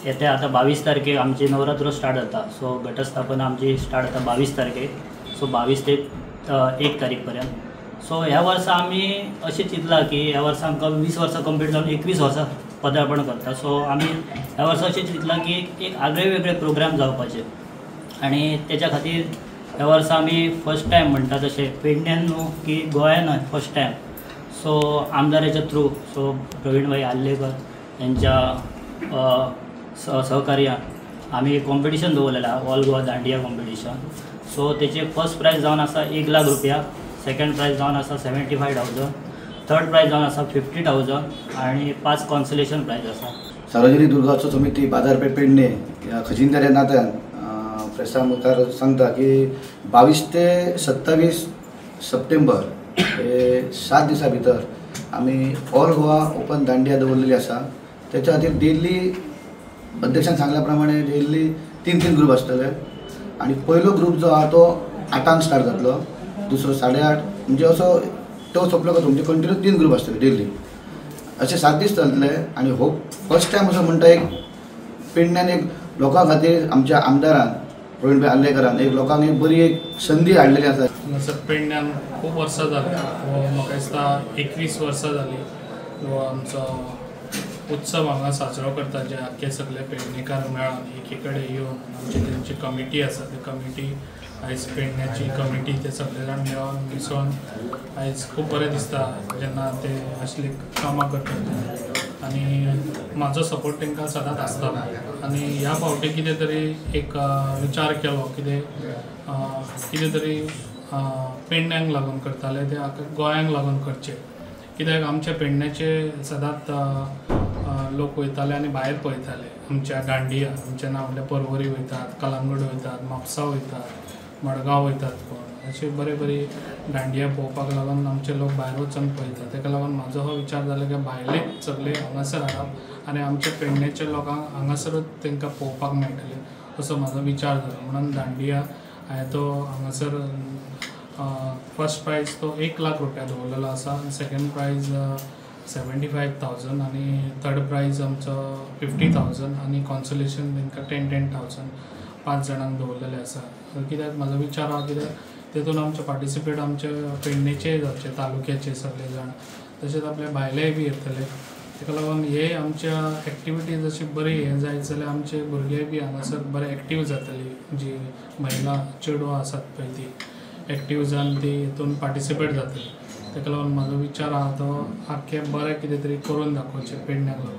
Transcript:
येते आतां 22 तारखेक आमची नवरात्र स्टार्ट जाता. सो घटस्थापना आमची स्टार्ट जाता 22 तारखेक. सो 22 ते 1 तारीख पर्यंत. सो ह्या वर्सा आमी अशें चिंतलां की ह्या वर्सा आमकां 20 वर्सां कंप्लीट जावन 21 वर्सां पदार्पण करता. सो आमी ह्या वर्सा अशें चिंतलां की एक आगळे वेगळे प्रोग्राम जावपाचे आनी तेच्या खातीर ह्या वर्सा आमी फर्स्ट टायम म्हणटा तशें पेडण्यान न्हू की गोंयान फर्स्ट टायम सो आमदाराच्या थ्रू सो प्रवीण भाई आर्लेकर यांच्या सहकार्यान आमी एक कॉम्पिटिशन दवरलेलें आहा, all Goa dandiya competition. So तेचे फर्स्ट प्रायज जावन आसा 1 लाख रुपया, सेकंड प्रायज जावन आसा 75,000, थर्ड प्रायज जावन आसा 50,000 आनी 5 कॉन्सलेशन प्रायज आसा. सार्वजनिक दुर्गोत्सव समिती बाजारपेठ पेडणे ह्या खजिनदार ह्या नात्यान प्रेसा मुखार सांगता की 22 ते 27 सप्टेंबर हे 7 दिसां भितर आमी ऑल गोवा ओपन दांडिया दवरलेली आसा. तेच्या खातीर डेली अध्यक्षान सांगल्या प्रमाणे डेली 3-3 ग्रूप आसतले आनी पयलो ग्रूप जो आहा तो 8 स्टार्ट जातलो, दुसरो 8:30, म्हणजे असो तो सोंपलो काय तुमचे कंटिन्यू 3 ग्रूप आसतले डेली. अशे 7 दीस चलतले आनी हो फर्स्ट टायम असो म्हणटा एक पेडण्यान एक लोकां खातीर आमच्या आमदारान प्रवीण भाई आर्लेकरान एक लोकांक एक बरी एक संदी हाडलेली आसा. हांगासर पेडण्यान खूब वर्सां जाली, हो म्हाका दिसता 21 वर्सां जाली हो आमचो उत्सव हांगा साजरो करता, जे आख्खे सगळे पेडणेकार मेळोन एकी कडेन येवन आमची तेंची कमिटी आसा, ती कमिटी आयज पेडण्याची कमिटी ते सगळे जाण मेळोन मिसळोन आयज खूब बरें दिसता जेन्ना ते असली कामां करतात आनी म्हाजो सपोर्ट तांकां सदांच आसतालो. आनी ह्या फावटी कितें तरी एक विचार केलो, कितें कितें तरी पेडण्यांक लागून करताले ते गोंयांक लागून करचें, कित्याक आमच्या पेडण्याचे सदांच लोक वयताले आनी भायर पळयताले आमच्या दांडिया, आमच्या ना म्हणल्यार पर्वरी वयतात, कलांगूट वयतात, म्हापसा वयतात, मडगांव वयतात, कोण अशी बरी बरी दांडिया पळोवपाक लागून आमचे लोक भायर वचून पळयतात. ताका लागून म्हाजो हो विचार जालो की भायले सगळे हांगासर हाडप आनी आमच्या पेडण्याच्या लोकांक हांगासरूच तांकां पळोवपाक मेळटलें असो म्हाजो विचार जालो. म्हणून दांडिया हांवें तो हांगासर फर्स्ट प्रायज तो 1 लाख रुपया दवरलेलो आसा, सेकंड प्रायज 75,000 आनी थर्ड प्रायज आमचो 50,000 आनी कॉन्सलेशन तांकां 10,000 5 जाणांक दवरलेलें आसा. कित्याक म्हाजो विचार आहा कित्याक तेतून आमचे पार्टिसिपेट आमचे पेडणेचे जावचे, तालुक्याचे सगळे जाण, तशेंच आपले भायलेय बी येतले. ताका लागून हे आमच्या एक्टिविटीज अशी बरी हें जायत जाल्यार आमचे भुरगे बी हांगासर बरे एक्टीव जातली, जी महिला चेडवां आसात पळय ती एक्टीव जावन ती हितून पार्टिसिपेट जातली. ताका लागून म्हाजो विचार आहा तो आख्खें बरें कितें तरी करून दाखोवचें पेडण्याक लागून.